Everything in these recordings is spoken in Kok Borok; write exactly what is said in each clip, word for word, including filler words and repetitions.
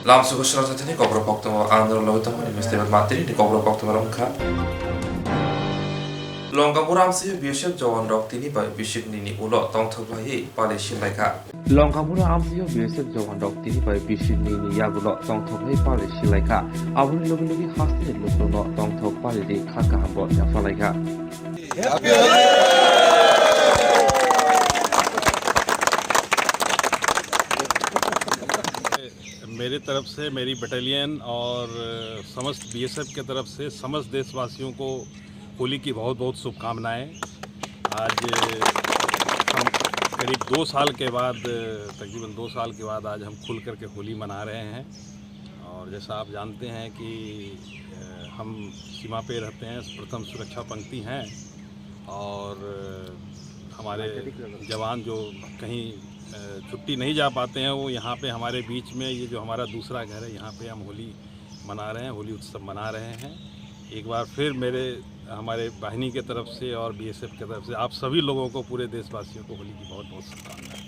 Lamsugo srangsathani kokrok koktwma ang norok logwi tongmani Mister Matri ni kokrok koktwma rok wngkha. Longamura amsio B S F jawan rok tini bai bisik nini ulo tongthok laiwi pali silaikha. Longamura amsio B S F jawan rok tini bai bisik nini yagulo tongthok laiwi pali silaikha. Aboni logi logi hasteni lukurokno tongthok pali ri kha kaham bo yapha laikha. मेरे तरफ से, मेरी बटालियन और समस्त B S F के तरफ से समस्त देशवासियों को होली की बहुत बहुत शुभकामनाएं। आज हम करीब दो साल के बाद, तकरीबन दो साल के बाद आज हम खुल करके होली मना रहे हैं। और जैसा आप जानते हैं कि, अ, हम सीमा पे रहते हैं, प्रथम सुरक्षा पंक्ति हैं और, अ, हमारे जवान जो कहीं, अ, छुट्टी नहीं जा पाते हैं, वो यहाँ पे हमारे बीच में, ये जो हमारा दूसरा घर है, यहाँ पे हम होली मना रहे हैं, होली उत्सव मना रहे हैं। एक बार फिर मेरे, हमारे वाहिनी के तरफ से और B S F के तरफ से आप सभी लोगों को, पूरे देशवासियों को होली की बहुत बहुत शुभकामनाएं।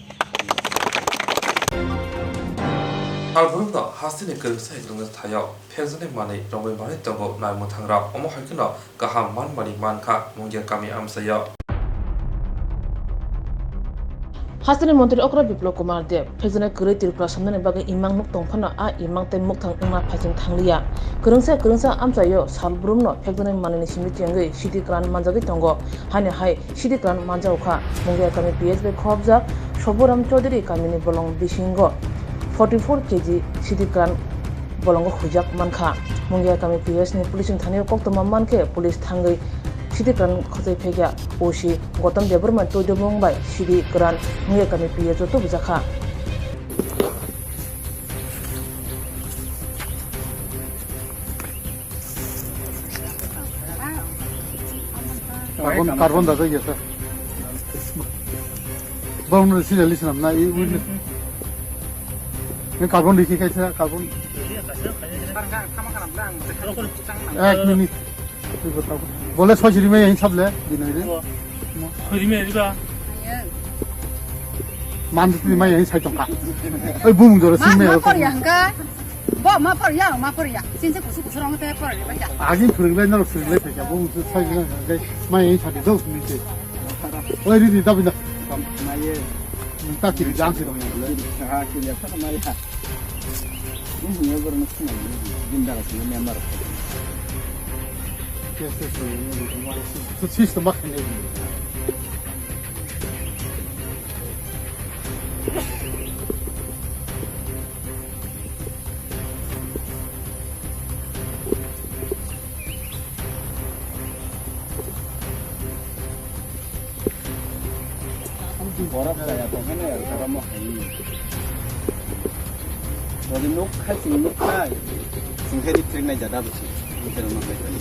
Salbrum no hasteni kwrwngsa kwrwngsa thaio phekjaknai manwi romwi manwi tongo nai mwthangrok, omo hai kheno kaham manmani mankha Mungia kami amchaio. Hasteni montri okra Biplop Kumar Deb phekjaknai kwrwi Tripura somnani bagwi imang nuk tong phano a imang tei mukthang wngna phaiching thangliya. Kwrwngsa kwrwngsa amchaio salbrumno phekjaknai manwini simi tiyangwi C D kwran manjagwi tongo. Haino hai C D kwran manjao kha. Mungia kami P S bai khobjak Soburam Chaudhary kamini bolong bisingo forty four K G C D kwran bolongo huijak mankha. Mungia kami P S ni policing thanio koktwma mankhe police thangwi C D kwran khojai phekya O C Gotom Debbarma twi dubung bai C D kwran Mungia kami P S o tubujakha. Carbon, carbon dajak ya, sir. Bang no sila listen na i win. Ni carbon dikhi kaisa carbon. Ek minute. Bole soi siri mai yang sable dinai de. Soi siri mai riba. Man siri mai yang sai tongka. Oi bumung jora siri mai. Ma por yang ka. Bo ma por ya, ma por ya. Sinse kusu kusu rong te por ya. Agi phurung lai nor phurung lai phai ka. Bumung soi siri mai yang sai dos minute. Oi ri ri da bina. Mai. Ta kiri jang siri mai. Ha kiri ya ta mai ha. Ini punya orang nak sini, ini dia dah sini member. Yes, yes, yes, yes, yes, yes, yes, yes. Borok kaya tongkhe no el kharamo hai. Jodi nuk khai chwng nuk khai. Chwng khe ri trik nai jada bwsi. Bwsero nuk khai.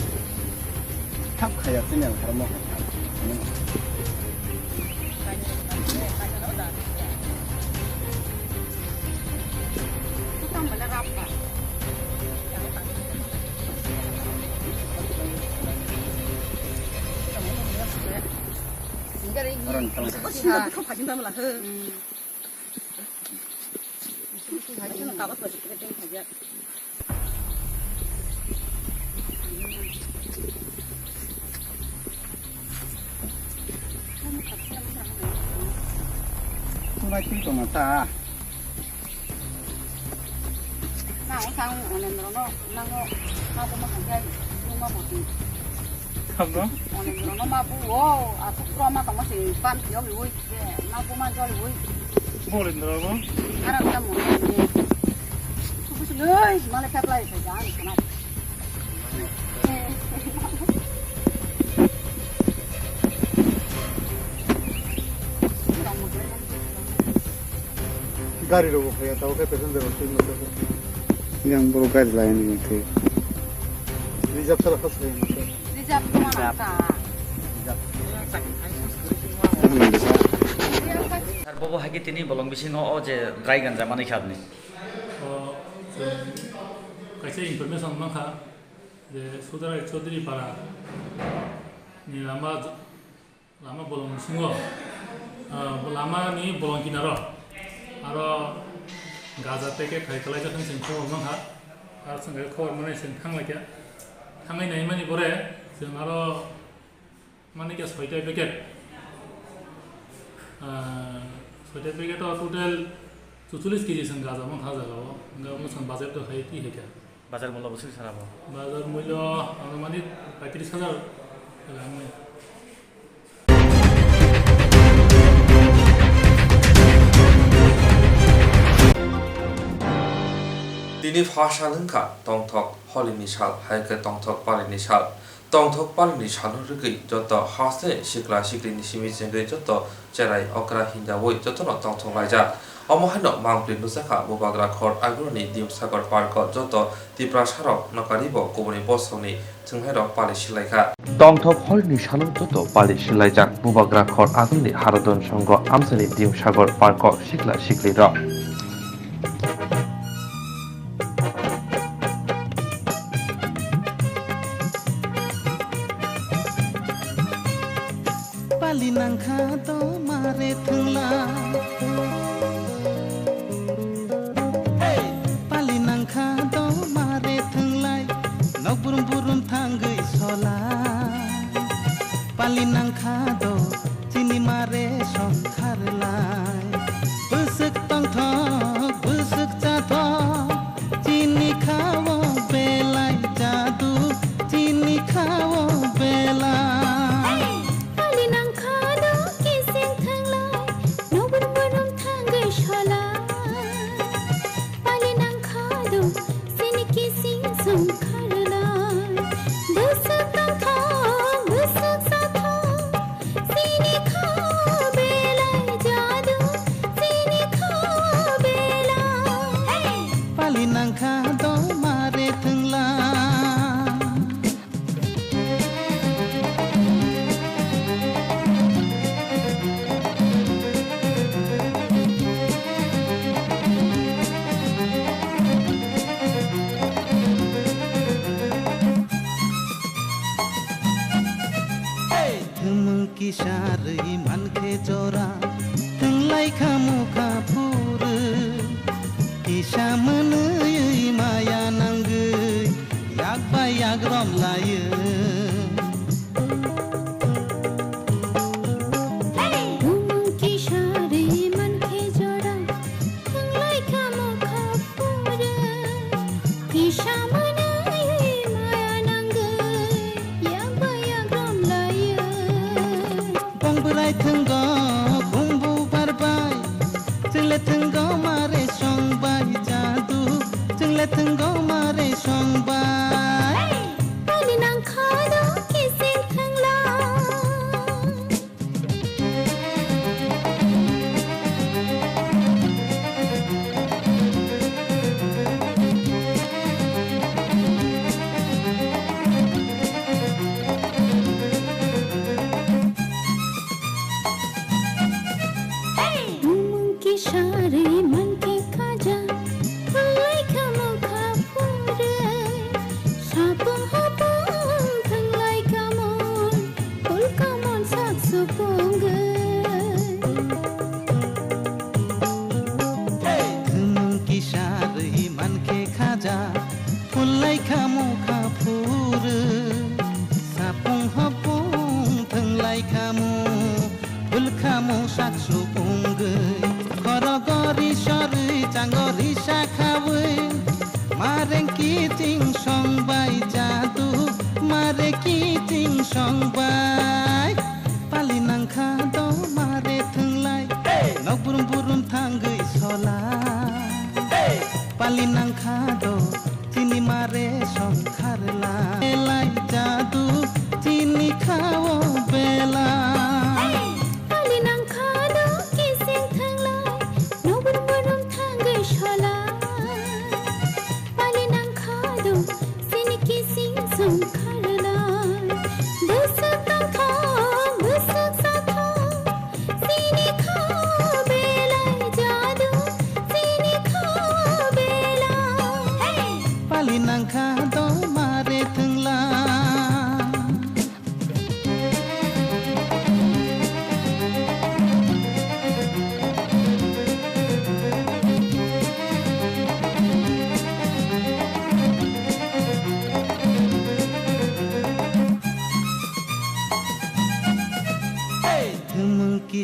Thap khaya chwng el kharamo hai. Bai twi tongma ta. Nang sang Onendro no, nang no, ma bo ma khai, nung ma bo twi. Thamno? Onendro no ma bo, o, a, tu pro ma tongma se, pan pio mi woi, ma bo ma jol woi. Bo Onendro bo? Ara ta mo ne. Tu kus loi, ma le kap lai, sa jang, sa na. Gari rok bo phaiya, tabuk khe passenger rok twi masa khe. Yang borok gari lainani thwi. Reserve sara khas khe masa. Reserve tongma nang ta. Sir, bobo hai khe tini bolong bisingo o je dry ganja manwi kha apni. O, chwng kaisa information mankha je Sudarai Chaudhary Para ni lama, lama bolong bisingo, ah, lama ni bolong kinaro aro Gaja packet hai kwlaijak hwnwi chwng khobor mankha. Aro chwng khe khobor manwi chwng thanglaikha. Thangwi naimani pore chwng aro manikha soita packet. Ah, soita packet o total chucholish kg chwng gaja mankha o jaga o. Hwnkhe omo chwng budget o hai twi hai kha. Bazar mullo bwswk sana bo? Bazar mullo anumanik paitris hajar rang ni. Tini pha sal wngkha tongthok holini sal, hai khe tongthok palini sal. Tongthok palini salno rwgwi joto haste sikla sikrini simi chengwi joto cherai okra hinjawi jotono tongthok laijak. Omo haino mangpli nukjakha Bubagra Khor Agulini Dimsagor Park o joto Tiprasarok nokari bo kubuni bosongni thwngnairok pali silaikha. Tongthok holni salo joto pali silaijak Bubagra Khor Agulini Haradon Songho amchaini Dimsagor Park o sikla siklirok. Pali nangkha do mare thwngla. Hey! Pali nangkha do mare thwnglai. Nok burum burum thangwi sola. Pali nangkha do chini mare songkharlai. Bwswk tongthok, bwswk chathok. Chini khao belai jadu, chini khao belai. Pali nangkha do kising thanglai, nobor borom thangwi sola. Pali nangkha do chini kising songkharlai. Bwswk tongthok, bwswk chathok. Chini kho belai jadu, chini kho belai. Pali nangkha do mare thwngla. Hey! Thwngmung kisa rwi mankhe jora, thwnglai kha mukha phurwi. Kisa mwnwi maya nangwi, yak bai yak romlaiwi. Thwngmung kisa rwi mankhe jora, thwnglai kha mukha phurwi. Kisa mwnwi maya nangwi, yak bai yak romlaiwi. Bong bwrai thwngo, bumbu barbai. Chwngle thwngo mare songbai jadu. Chwngle thwngo mare songbai. Pali nangkha do kising thwngla. Mung kisa rwi mankhe khaja, thwnglaikha mokha phurwi. Sapung hapung thwnglaikha mon, ulka mon sak supungwi. Thwngmung kisa rwi mankhe khaja, phulai kha mokha phurwi. Sapung hapung thwnglai kha mo, phul kha mo sak supungwi. Khorogo ri sorwi chango risa khawi. Mareng kiching songbai jadu, mare kiching songbai. Pali nangkha do mare thwnglai, nok burum burum thangwi sola. Pali nangkha do chini mare songkharlai. Belai jadu chini khao belai. Pali nangkha do kising thwnglai, nok burum burum thangwi sola. Pali nangkha do chini kising songkharlai. Bwswk tongthok, bwswk chathok, chini kho belai jadu, chini kho belai. Pali nangkha do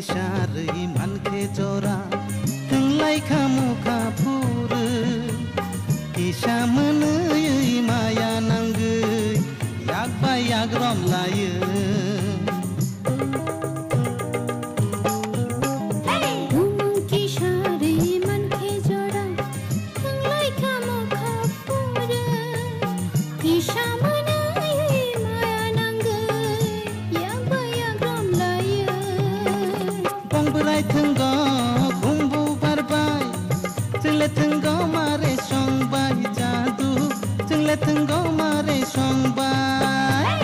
Charwi mankhe jora, thwnglai kha mokha phurwi, kisa mwnwi maya nangwi, yak bai yak rom laiwi. Bumung kisa rwi mankhe jora, thwnglai kha mokha phurwi, kisa mwnwi maya nangwi, yak bai yak rom laiwi. Bong bwrai thwngo khumbu barbai, chwngle thwngo mare songbai jadu, chwngle thwngo mare songbai.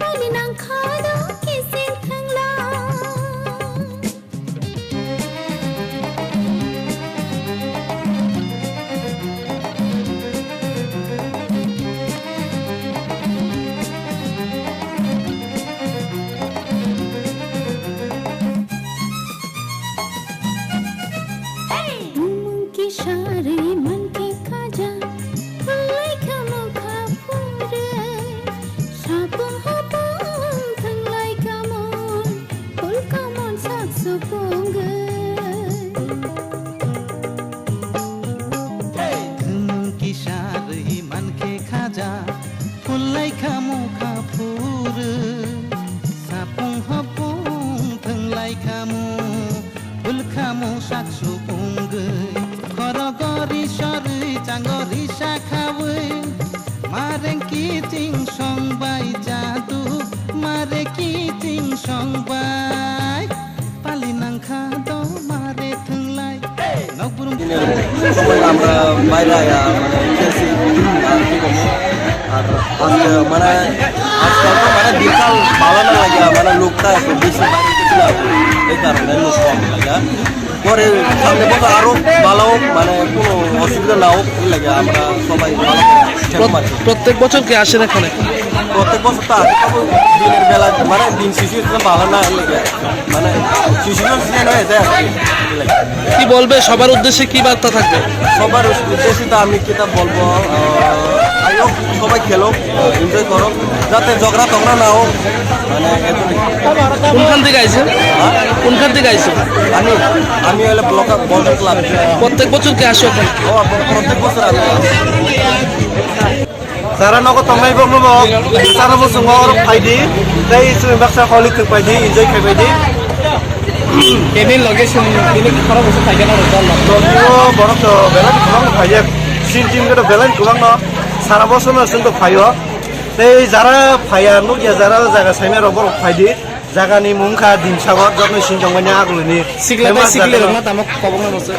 Ani nang kha do kisin thwngla. Bumung kisa rwi mankhe khaja, phulai kha mokha phurwi. Sapung hapung thwnglai kha mon, phul kha mon sak supungwi. Bumung kisa rwi mankhe khaja, phulai kha mokha phurwi. Sapung hapung thwnglai kha mon, phul kha mon sak supungwi. Khorogo ri sorwi chango risa khawi, mareng kiching songbai jadu, mare kiching songbai. Pali nangkha do mare thwnglai. Nokbrum সময় আমরা বাইরে আয়া মানে খেলছি, আর কি করবো। আর আজকে মানে আজকাল তো মানে বিশাল ভালো না লাগে, মানে লোকটা এত বেশি বাইরে গেছিলাম, এই কারণে লোক কম লাগে। পরে সামনে বছর আরো ভালো হোক, মানে কোনো অসুবিধা না হোক, এই লাগে আমরা সবাই ভালো করে খেলতে পারি। প্রত্যেক বছর কি আসেন এখানে? প্রত্যেক বছর তো আসে, তবে দিনের বেলা মানে দিন শিশু ইসলাম ভালো না হলে কি, মানে শিশু ইসলাম সিজন হয়ে যায় আর কি, এই লাগে। কি বলবে, সবার উদ্দেশ্যে কি বার্তা থাকবে? সবার উদ্দেশ্যে তো আমি কিতা বলবো, আহ, আয়োগ সবাই খেলো, এনজয় করো, যাতে ঝগড়া টগড়া না হোক, মানে এত। কোনখান থেকে আইছেন? হ্যাঁ? কোনখান থেকে আইছেন? আমি, আমি হলে ব্লক বন্ধ ক্লাব। প্রত্যেক বছর কি আসো এখানে? ও, প্রত্যেক বছর আমি আসি। Sara nogo tongnai borok no bo sara bo chwng oro phai di, tei chwng baksa holi thwng phai di, enjoy khai phai di. Tini location, tini khorok bwswk phai gana rwjak no. Tokyo borok to belai kwbang phai ya, sin team to belai kwbang no, sara bosor no chwng to phai o. Tei jara phai ya nukya, jara jaga saimai rok borok phai di. Jagani mung kha Dimsagor, jotno sini tongmani agulini. Sikla tei famous sikli jaga rok no. Na tamo kobong no se.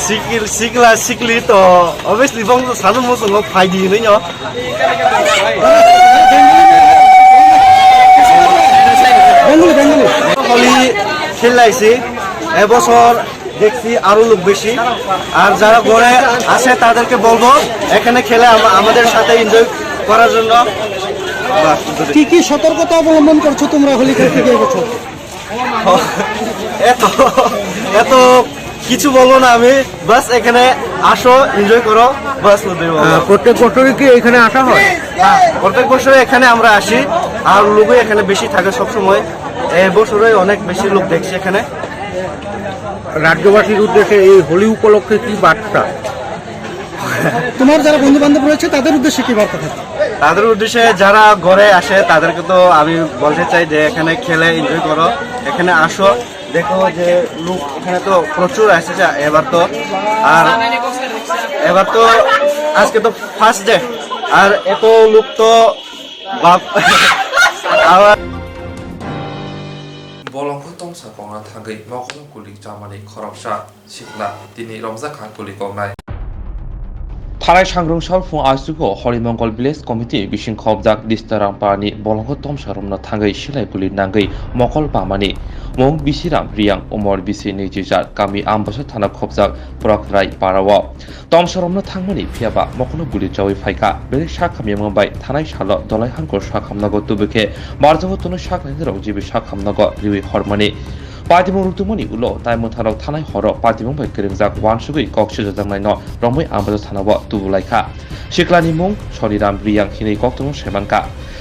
Sikil, sikla, sikli to obviously bong sanu musungo phai di hinwi no. Holi khel laisi, e bosor দেখছি আরো লোক বেশি। আর যারা ঘরে আছে তাদেরকে বলবো এখানে খেলে আমা-, আমাদের সাথে এনজয় করার জন্য। বাস, কি কি সতর্কতা অবলম্বন করছো তোমরা হোলি খেলতে গিয়ে এবছর? এত, এত কিছু বলবো না আমি, বাস এখানে আসো, এনজয় করো, বাস ওটাই বলবো। আহ, প্রত্যেক বছরই কি এখানে আসা হয়? হ্যাঁ, প্রত্যেক বছর এখানে আমরা আসি, আর লোকই এখানে বেশি থাকে সবসময়। এই বছরই অনেক বেশি লোক দেখছি এখানে। রাজ্যবাসীর উদ্দেশ্যে এই হোলি উপলক্ষে কি বার্তা? তোমার যারা বন্ধু বান্ধব রয়েছে তাদের উদ্দেশ্যে কি বার্তা থাকে? তাদের উদ্দেশ্যে যারা ঘরে আসে তাদেরকে তো আমি বলতে চাই যে এখানে খেলে এনজয় করো, এখানে আসো, দেখো যে লোক এখানে তো প্রচুর আসে যা এবার তো। আর এবার তো আজকে তো ফার্স্ট ডে, আর এত লোক তো বাপ। আবার Bolongkho tomsa kongna thangwi mokolo kulik chamani khoroksa sikla tini romjakha kulik koknai. Thanai sangrung salphung aisugo Horimongol Village Committee bising khobjak Distaram parani bolongkho tomsa romna thangwi silai kulik nangwi mokol pamani mung Bisiram Riyang, umor bisi niji jar, kami Ambasa thana khobjak Purokrai parao. Tomsa romno thangmani phiyaba mokolo guli chawi phaikha. Belai sak hamyama bai thanai salo Dolai Hangkor sak hamnago tubukhe barjago tono sak lainirok jibi sak hamnago riwi hormani. Patimung ruktumani ulo tai mwtharok thanai horo patimung bai kwrwngjak wansugwi kok sijajaknaino romwi Ambasa thanao tubulaikha. Siklani mung Soniram Riyang hinwi koktwmung saimankha.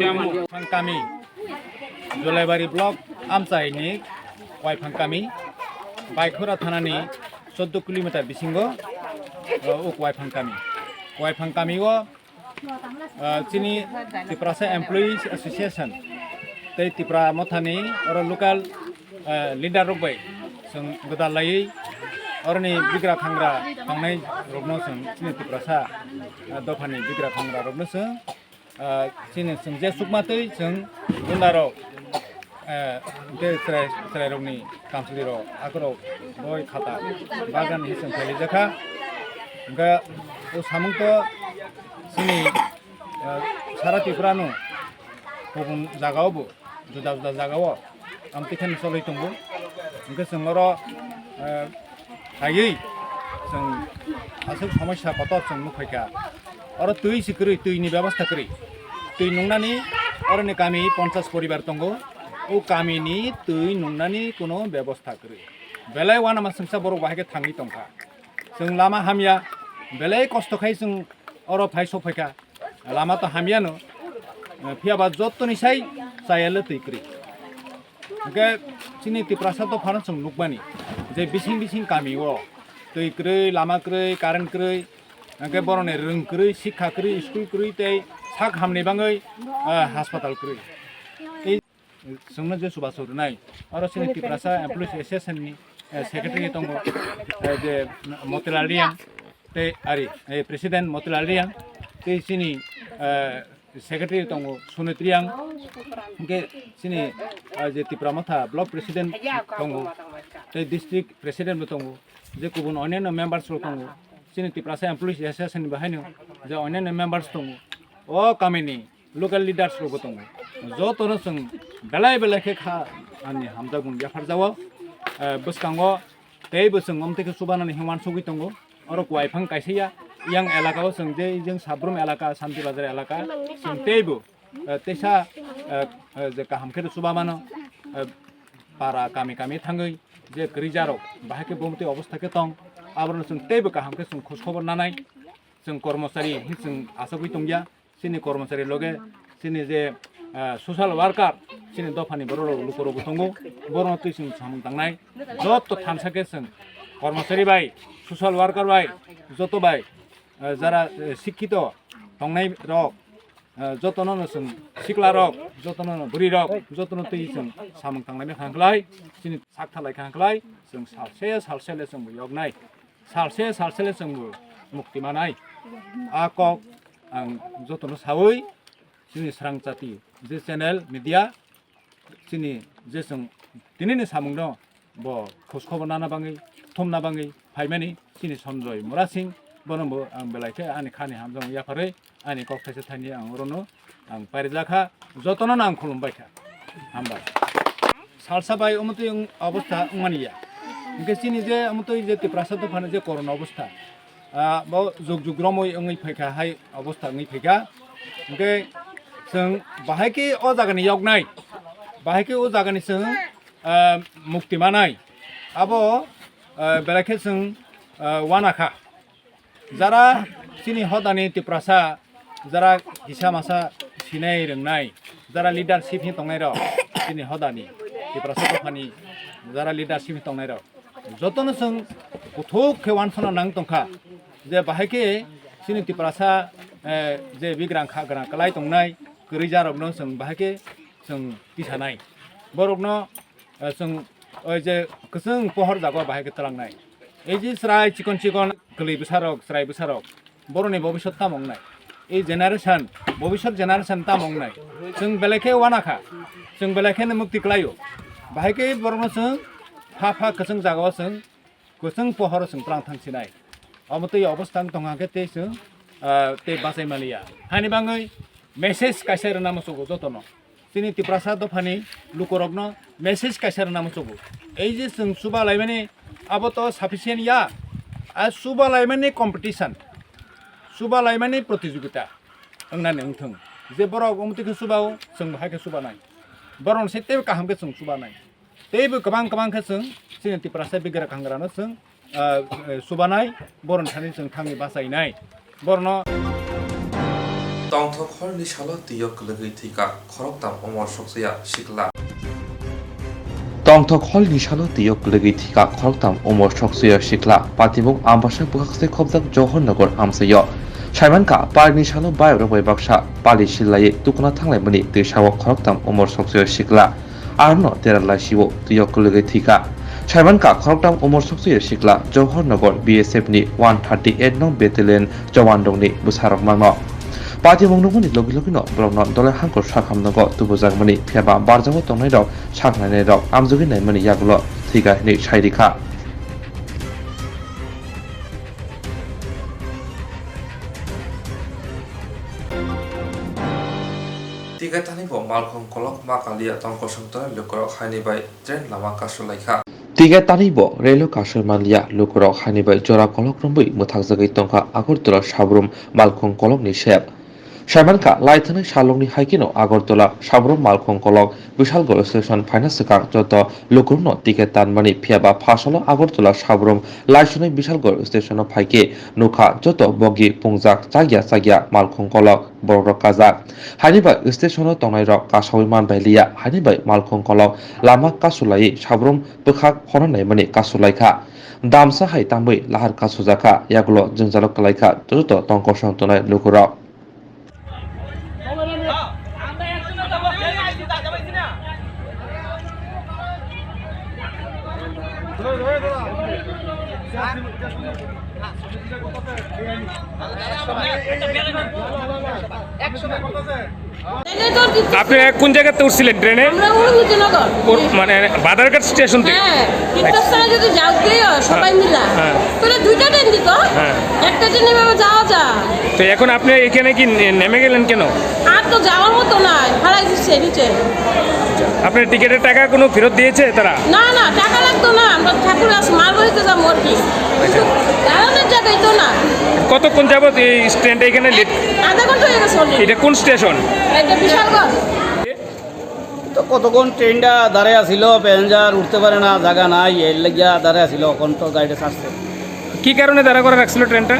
Waithang kami, Jolaibari block amchaini Waithang kami, Baikhora thanani chordo kilometer bisingo, uh, uk Waithang kami. Waithang kami o, uh, chini Tiprasa Employees Association tei Tipra Mothani oro local, uh, leader rok bai chwng gwdal laiwi oroni bigra khangra tongnai rokno chwng chini Tiprasa, uh, dophani bigra khangra rokno chwng, ah, chini chwng je chukma twi chwng gunda rok, eh, hwnkhe chwrai, chwrai rokni kamchwlwi rok akorok boi khata bagan hinwi chwng khailaijakha. Hwnkhe o samung to chini, eh, sara Tripura no kubun jaga o bo juda juda jaga o amtwi kheno cholwi tongo. Hwnkhe chwng oro, eh, phaiwi chwng aswk somosya kotor chwng nukphaikha. Oro twi se kwrwi, twini bebostha kwrwi. Twi nungnani oroni kami ponchas poribar tongo. O kamini twi nungnani kuno bebostha kwrwi. Belai uanama swngsa borok bahai khe thangwi tongkha. Chwng lama hamya, belai kosto khai chwng oro phai sokphaikha. Lama to hamyano, eh, phiyaba jottoni sai chayalo twi kwrwi. Hwnkhe chini Tiprasa dophano chwng nukmani je bising bising kami o twi kwrwi, lama kwrwi, current kwrwi, hwnkhe borokni rwng kwrwi, sikha kwrwi, school kwrwi tei sak hamni bagwi, eh, hospital kwrwi. Tei Chwngno je chubachu rwnai, oro chini Tiprasa Employees Association ni, eh, secretary tongo, eh, je Motilal Reang, tei ari, eh, president Motilal Reang, tei chini, eh, secretary tongo Sunit Reang, hwnkhe chini, eh, je Tipra Motha block president tongo, tei district president bo tongo, je kubun onyanno members rok tongo, chini Tiprasa Employees Association ni bahaino je onyanno members tongo, o kamini local leaders rok bo tongo. Jotono chwng belai belai khe kha ani hamjakmung yapharjao. Eh, bwskango teibo chwng omtwi khe chubanani hwnwi uansugwi tongo. Oro kuaiphang kaisa ya, yang elaka o chwng je jeng Sabrum elaka, Santi Bazar elaka, chwng teibo, eh, teisa, eh, eh, je kaham khe chuba mano, eh, para kami kami thangwi je kwrwi jarok bahai khe bomtwi obostha khe tong, aborokno chwng teibo kaham khe chwng khoj khobor nanai. Chwng kormochari hwnwi chwng achugwi tongya. Chini kormochari loge chini je, ah, social worker, chini dophani borok rok, lukurok bo tongo, borokno twi chwng samung tangnai. Joto thansa khe chwng kormochari bai, social worker bai, joto bai, ah, jara, eh, sikkito tongnai rok, ah, jotono no chwng sikla rok, jotono no bwrwi rok, jotono twi chwng samung tangnai kha hwnkhlai, chini sak thalai kha hwnkhlai, chwng salse salse le chwng bo yoknai. Salse salse le chwngbo mukti manai. A kok ang jotono sawi, chini Srang Chati je channel media, chini je chwng tinini samungno bo khoj khobor nana bagwi, thumna bagwi phaimani chini Sanjoy Murasing, bono bo ang belai khe ani khani hamjakmung yapharwi ani kok thaisa thani ang orono ang parijak kha, jotono no ang khulumbai kha. Hambai. Salsa bai omo twi wng-, obostha wngmani ya. Hwnkhe chini je omo twi je Tiprasa dophani je korona obostha, ah, bo jug jug romwi wngwi phaikha, hai obostha wngwi phaikha. Hwnkhe chwng bahai khe o jagani yoknai, bahai khe o jagani chwng, ah, mukti manai. Abo, ah, belai khe chwng, ah, uanakha. Jara chini hodani Tiprasa, jara kisa masa sinai rwngnai, jara leadership hi tongnai rok, chini hodani Tiprasa dophani jara leadership hi tongnai rok, jotono chwng kuthuk khe uansukna nang tongkha je bahai khe chini Tiprasa, eh, je bigrang kha grang kwlai tongnai kwrwi jarokno chwng bahai khe chwng tisanai. Borokno, eh, chwng oi je kwchwng pohor jago bahai khe twlangnai. Ei je chwrai chikon chikon kwlwi bwsarok, chwrai bwsarok, borokni bobisot tamo wngnai? Ei generation, bobisot generation tamo wngnai? Chwng belai khe uanakha, chwng belai kheno mukti kwlaio. Bahai khe borokno chwng pha pha kwchwng jagao chwng kwchwng pohoro chwng twlang thang sinai. Omo twi obostha wng tongkha khe tei chwng, ah, tei bachai maliya. Haini bagwi message kaisa rwna muchugo jotono. Chini Tiprasa dophani lukurokno message kaisa rwna muchugo. Ei je chwng chuba laimani abo to sufficient ya. A chuba laimani competition, chuba laimani protijogita wngnani wngthwng. Je borok omo twi khe chubao, chwng bo hai khe chubanai. Borokni se teibo kaham khe chwng chubanai. Teibo kwbang kwbang khe chwng chini Tiprasa bigrang khangrano chwng, ah, eh, chubanai, borokni thani chwng thangwi bachainai. Borokno Tongthok hor ni salo twi o kwlwgwi thwikha khoroktham umor soksoya sikla. Tongthok hor ni salo twi o kwlwgwi thwikha khoroktham umor soksoya sikla. Patimung Ambasa bwkhak se khobjak Johor Nagar amchaio. Saimankha, parni salo bai rok bai baksa pali sillaye tukuna thanglaimani twi sao khoroktham umor soksoya sikla. Arno tera laisio twi o kwlwgwi thwikha. Saimankha khoroktham umor soksoya sikla Johor Nagar B S F ni one thirty eight nong battalion jawan rokni bwsarok mangno. Patimung nungmani logi logino borokno dolai hangkor sakham nogo tubujakmani phiyaba barjago tongnairok saknainairok amjogwi naimani yagulo thwikha hinwi sai rikha. Tiga thani bo malkhung kolok ma kalia tong kosong tongnai lukurok haini bai train lama kasulaikha. Ticket tanwi bo relo kasui manliya, lukurok haini bai jora kolok romwi mwthakjagwi tongkha Agartala Sabrum Malkhung kolokni sep. Saimankha, laithani salokni haikheno Agartala Sabrum Malkhung kolok Bishalgarh station phaina swkang joto lukurokno ticket tanmani, phiyaba phasalo Agartala Sabrum laisunai Bishalgarh stationo phaikhe nukha joto bogi pungjak, chakya chakya malkhung kolok. Borokrok kajak. Haini bai stationo tongnairok kasaui manbai liya, haini bai malkhung kolok lama kasulaiwi Sabrum bwkhak phano naimani kasulaikha. Damsa hai tamwi lahar kasujakha, yagulo jwngjalo kwlaikha joto tong kosong tongnai lukurok. আপনারা কোন জায়গাতে উঠছিলেন ট্রেনে? আমরা অনুভূতিনগর। কোন, মানে, বাধারঘাট স্টেশন থেকে? হ্যাঁ, টিকটক ছাড়া যদি যাও কেউ, সবাই মিলা। হ্যাঁ। তাহলে দুইটা ট্রেন দিত। হ্যাঁ। একটা ট্রেনে এভাবে যাওয়া যায়। তো এখন আপনি এখানে কি নে-, নেমে গেলেন কেন? আর তো যাওয়ার মতো নাই, হারাই দিচ্ছে নিচে। আপনার টিকিটের টাকা কোনো ফেরত দিয়েছে তারা? না, না, টাকা লাগতো না, আমরা ঠাকুর আছে, মার বাড়িতে যাবো আর কি। আচ্ছা। দাঁড়ানোর জায়গায় তো না। কতক্ষণ যাবত এই ট্রেনটা এখানে লেট? আধা ঘন্টা হয়ে গেছে already। এটা কোন স্টেশন? এটা বিশালগড়। তো কতক্ষণ ট্রেনটা দাঁড়ায় আছিল, প্যাসেঞ্জার উঠতে পারে না, জায়গা নাই, এর লাগিয়া দাঁড়ায় আছিল, এখন তো গাড়িটা ছাড়ছে। কি কারণে দাঁড়া করে রাখছিল ট্রেনটা?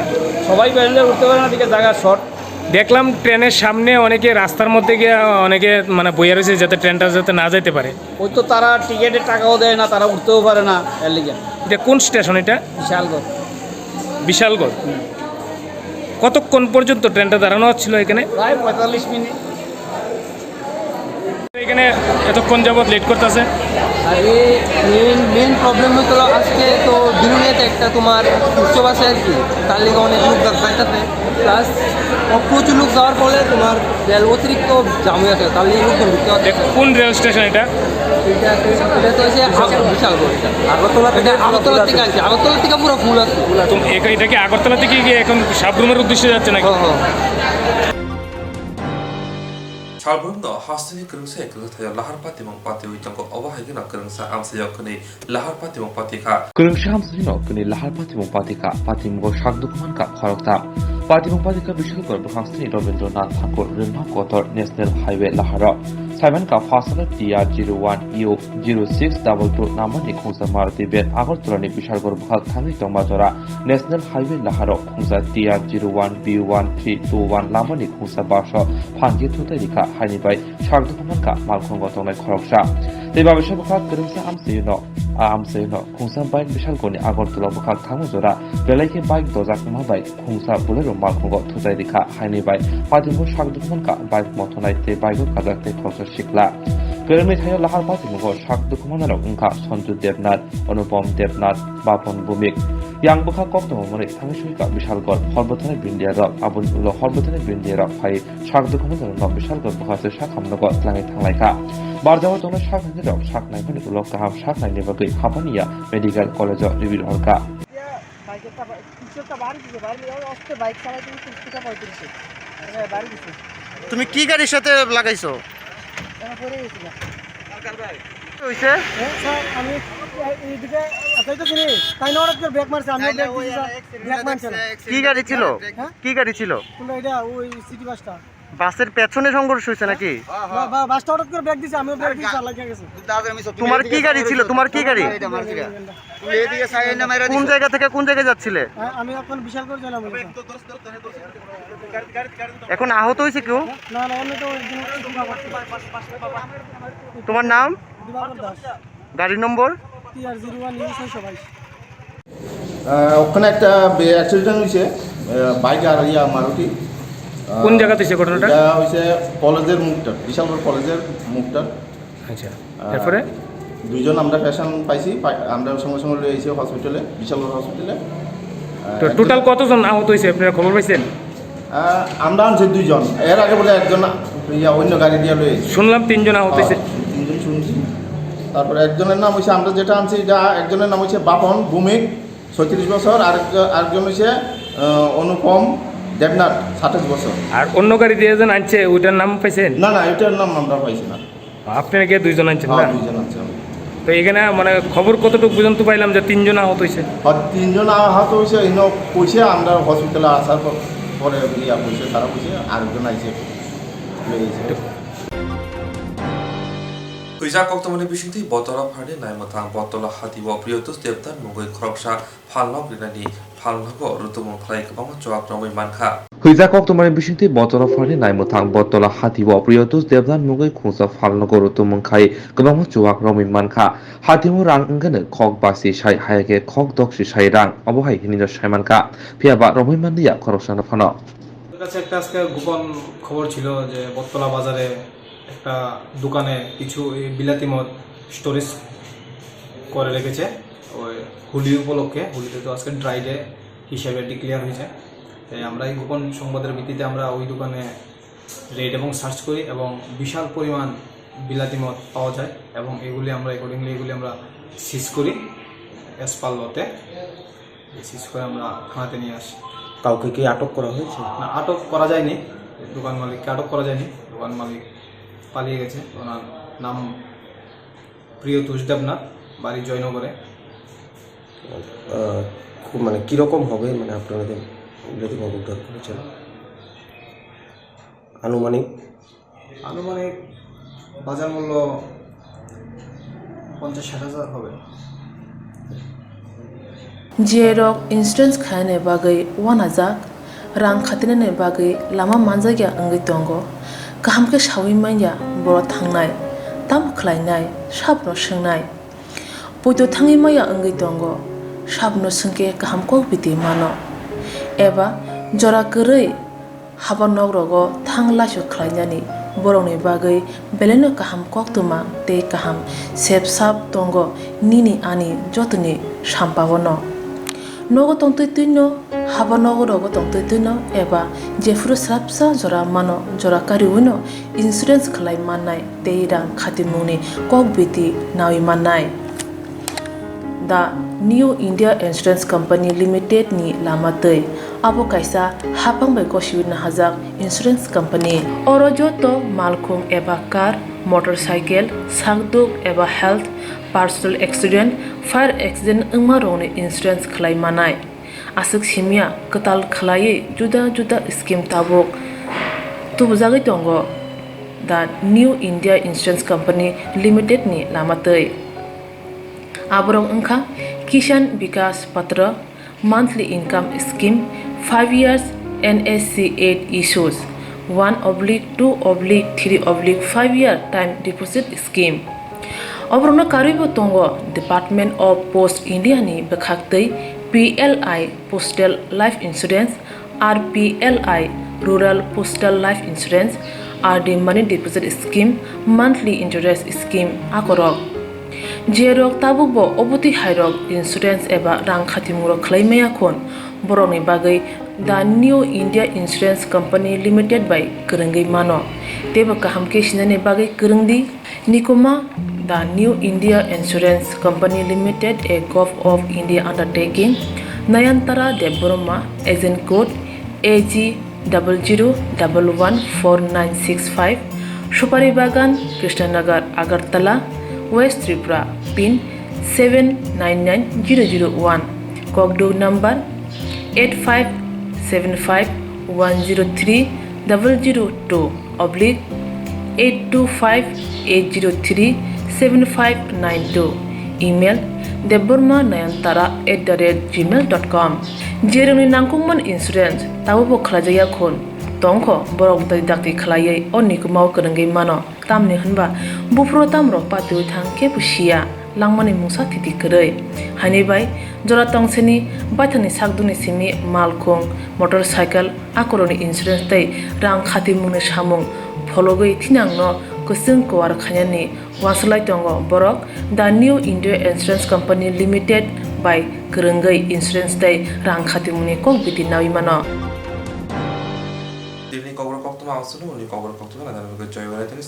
সবাই প্যাসেঞ্জার উঠতে পারে না, দিকে জায়গা শর্ট। দেখলাম ট্রেনের সামনে অনেকে রাস্তার মধ্যে গিয়ে অনেকে মানে বইয়া রয়েছে যাতে ট্রেনটা যাতে না যাইতে পারে। ওই তো তারা টিকিটের টাকাও দেয় না, তারা উঠতেও পারে না, এর লাগিয়া। এটা কোন স্টেশন এটা? বিশালগড়। বিশালগড়। হুম। কতক্ষণ পর্যন্ত ট্রেনটা দাঁড়ানো হচ্ছিল এখানে? প্রায় পঁয়তাল্লিশ মিনিট। এখানে এতক্ষণ যাবত লেট করতেছে? আরে, মেইন, মেইন প্রবলেম হইতো আজকে তো বিরুলিয়াতে একটা তোমার উৎসব আছে আর কি, তার লিগে অনেক লোক যাতায়াত আছে, প্লাস প্রচুর লোক যাওয়ার ফলে তোমার রেল অতিরিক্ত জাম হয়ে আছে, তার লিগে লোকজন ঢুকতে পারছে না। কোন রেল স্টেশন এটা? এটা, এটা তো হচ্ছে আগ-, বিশালগড় এটা। আগরতলা থেকে এটা আগরতলা থেকে আনছে, আগরতলা থেকে পুরো ফুল আছে। তো এ-, এটা কি আগরতলা থেকে গিয়ে এখন সাবরুমের উদ্দেশ্যে যাচ্ছে নাকি? হ্যাঁ, হ্যাঁ। Salbrum no hasteni kwrwngsa kwrwngsa thaio lahar patimung patiwi tongo, obo hai kheno kwrwngsa amsayok hwnwi lahar patimung pati kha. Kwrwngsa amsayokno hwnwi lahar patimung pati kha, patimungo sak dukhu man kha khoroktham. Patimung pati kha Bishalgarh bwkhak sni Rabindranath Thakur Rwngtham Kotor National Highway laharo. Saiman kha phasalo T R zero one U zero six double two number ni khungsa Maruti van Agartala ni Bishalgarh bwkhak thangwi tongma jora. National Highway laharo khungsa T R zero one B one three two one lamani khungsa bus o phanji thutai rikha, haini bai sak dukhu mankha malkhungo tongnai khoroksa. Tei babisa bwkha kwrwngsa amchwino, a amchwino khungsa bike Bishalgarhni Agartala bwkhak thangma jora belai khe bike dojak wngma bai khungsa Bolero malkhungo thutai rikha, haini bai patimbo sak dukhu mankha bike mothonai tei bike o kajak tei khoroksa sikla. Kwrwngni thaio lahar patimungo sak dukhu manarok wngkha Sanju Debnath, Anupam Debnath, Bapon Bhumik. Yang bwkha koktwma mwnwi thangwi swi kha Bishalgarh, hor bwthani bindiya rok, aboni ulo hor bwthani bindiya rok phai sak dukhu manarokno Bishalgarh bwkha se sak hamnogo twlangwi thanglai kha. Barjao tongnai sak nainai rok sak naimani ulo kaham sak naini bagwi Hapaniya Medical College o ribir hor kha. বাইকেরটা বা-, পিছনেরটা বাড়ি দিছে, বাড়ি দিয়ে আস্তে বাইক চালাইতে গিয়ে তিরিশ থেকে পঁয়ত্রিশে। হ্যাঁ, বাড়ি দিছে। তুমি কি গাড়ির সাথে লাগাইছো? আমি পড়ে গেছিলাম। হইছে? হ্যাঁ, স্যার, আমি এইদিকে যাইতেছি নি, তাই না হঠাৎ করে ব্রেক মারছে, আমিও ব্রেক দিছি, স্যার, ব্রেক মারছে না। কি গাড়ি ছিল? হ্যাঁ? কি গাড়ি ছিল? কোনটা এটা? ওই সিটি বাসটা। বাসের পেছনে সংঘর্ষ হয়েছে নাকি? বা-, বা-, বাসটা হঠাৎ করে ব্রেক দিছে, আমিও ব্রেক দিছি, স্যার, লাগিয়ে গেছে। তোমার কি গাড়ি ছিল? তোমার কি গাড়ি? কোন জায়গা থেকে কোন জায়গায় যাচ্ছিলে? হ্যাঁ, আমি এখন বিশাল করে গেলাম। এখন আহত হয়েছে কেউ? না, না, এমনি তো একজন তোমার নাম? দিবাকর দাস। গাড়ির নম্বর? টি আর জিরো ওয়ান ইউ ছয়শো বাইশ। আহ, ওখানে একটা বে-, অ্যাক্সিডেন্ট হয়েছে, আহ, বাইক আর ইয়া মারুতি। আহ, কোন জায়গাতে হয়েছে ঘটনাটা? এটা হয়েছে কলেজের মুখটা, বিশালগড় কলেজের মুখটা। আচ্ছা, আহ, এরপরে? দুইজন আমরা পেশেন্ট পাইছি, পাই-, আমরা সঙ্গে সঙ্গে লয়ে আইছি হসপিটালে, বিশালগড় হসপিটালে। আহ, তো একজন টোটাল কতজন আহত হয়েছে আপনারা খবর পাইছেন? আহ, আমরা আনছি দুইজন, এর আগে বলে একজন ইয়া অন্য গাড়ি দিয়ে লয়ে আইছে। শুনলাম তিনজন আহত হ্যাঁ, হয়েছে। তিনজন শুনছি। তারপরে একজনের নাম হচ্ছে, আমরা যেটা আনছি, এটা একজনের নাম হচ্ছে বাপন ভৌমিক, ছয়ত্রিশ বছর, আরেকজন, আরেকজন হচ্ছে, আহ, অনুপম দেবনাথ, সাতাশ বছর। আর অন্য গাড়ি দিয়ে যে আনছে, ওইটার নাম পাইছেন? না, না, এটার নাম আমরা পাইছি না। আপনারা গিয়ে দুইজন আনছেন হ্যাঁ, না? দুইজন আনছি আমরা। তো এখানে মানে খবর কতটুকু পর্যন্ত পাইলাম যে তিনজন আহত হয়েছে? আর তিনজন আহত হয়েছে, ইনো কইছে আমরা হসপিটালে আসার পর, পরে ইয়া কইছে, তারা কইছে আরেকজন আইছে, লই আইছে। Huijak koktwmani bisingtwi Botola pharni naimwthang Botola hatio Priyotosh Debnath mungwi khoroksa phalnok rinani phalnogo rutumung khlai kwbangma chuwak romwi mankha. Huijak koktwmani bisingtwi Botola pharni naimwthang Botola hatio Priyotosh Debnath mungwi khungsa phalnogo rutumung khai kwbangma chuwak romwi mankha. Hatio rang wngkhe khok basi sai, hayakhe khok doksi sai rang, obo hai hinwi sai mankha. Phiya ba romwi manliya khoroksano phano. ওদের কাছে একটা আজকে গোপন খবর ছিল যে বটতলা বাজারে একটা দোকানে কিছু এই বিলাতি মদ স্টোরেজ করে রেখেছে, ওই হোলি উপলক্ষে। হোলিতে তো আজকে ড্রাই ডে হিসাবে ডিক্লেয়ার হয়েছে। তাই আমরা এই গোপন সংবাদের ভিত্তিতে আমরা ওই দোকানে রেড এবং সার্চ করি এবং বিশাল পরিমাণ বিলাতি মদ পাওয়া যায় এবং এগুলি আমরা অ্যাকর্ডিংলি এগুলি আমরা সিজ করি অ্যাজ পার লতে। সিজ করে আমরা থানাতে নিয়ে আসি। কাউকে কি আটক করা হয়েছে? না, আটক করা যায়নি, দোকান মালিককে আটক করা যায়নি। দোকান মালিক পালিয়ে গেছে। ওনার নাম প্রিয়তোষ দেবনাথ, বাড়ি জয়নগরে। আহ, খুব, মানে, কিরকম হবে, মানে, আপনারা যে বিলাতি মদ উদ্ধার করেছেন? আনুমানিক? আনুমানিক বাজার মূল্য পঞ্চাশ ষাট হাজার হবে। J rok insurance khainani bagwi uanajak, rang khatinani bagwi lama manjakya wngwi tongo. Kaham khe saui manya borok thangnai, tamo khlainai, sabono swngnai. Poito thangwi manya wngwi tongo, sabono swngkhe kaham kok biti mano. Eba jora kwrwi haba nok rogo thang laisok khlainani borokni bagwi belaino kaham koktwma tei kaham sep sap tongo nini ani jotoni sampao no. Nogo tongtwi twino, haba nogo rogo tongtwi twino eba jephuru swrapsa jora mano, jora kariwino insurance khlai mannai tei rang khatimungni kok biti naui mannai. The New India Insurance Company Limited ni lama twi. Abo kaisa haphang bai gosiwi nahajak insurance company. Oro joto malkhung eba car, motorcycle, sakduk eba health, personal accident, fire accident wngma rokni insurance khlai manai. Aswk simya kwtal khlaiwi juda juda scheme tabuk tubujagwi tongo The New India Insurance Company Limited ni lama twi. Aborok wngkha Kisan Vikas Patra, monthly income scheme, five years N S C eight issues, one oblique two oblique three oblique five year time deposit scheme. Oborokno karwibo tongo Department of Post India ni bwkhaktwi P L I Postal Life Insurance, R P L I Rural Postal Life Insurance, R D Money Deposit Scheme, Monthly Interest Scheme akorok. Jerok tabukbo obotwi hairok insurance eba rang khatimungrok khlai maya khun, borokni bagwi The New India Insurance Company Limited bai kwrwngwi mano. Teibo kaham khe sinani bagwi kwrwngdi. Nikuma, The New India Insurance Company Limited, a Govt of India undertaking, Nayantara Debbarma, agent code A G double zero double one four nine six five, Supari Bagan, Krishnanagar, Agartala, West Tripura, pin seven nine nine zero zero one, Kokduk number eight five seven five one zero three double zero two oblique eight two five eight zero three seven five nine two, email debbarma nayantara at the rate gmail dot com. Jerokni nangkukmani insurance tabukbo khlaijakya khun tongkho, borok bwtwi dakti khlaiwi o nikumao kwrwngwi mano. Tamni hwnba buphuru tamrok patiwi thang kebo siya, langmani mungsa thiti kwrwi. Haini bai jora tongseni baithangni sakduni simi malkhung, motorcycle, akorokni insurance tei rang khatimungni samung phologwi thinangno kwchwng kwar khainani uansuk lai tongo borok The New India Insurance Company Limited bai kwrwngwi insurance tei rang khatimungni kok biti naui mano. Tini kokrok koktwma ang sunu, uni kokrok koktwma nang nang joy wale tini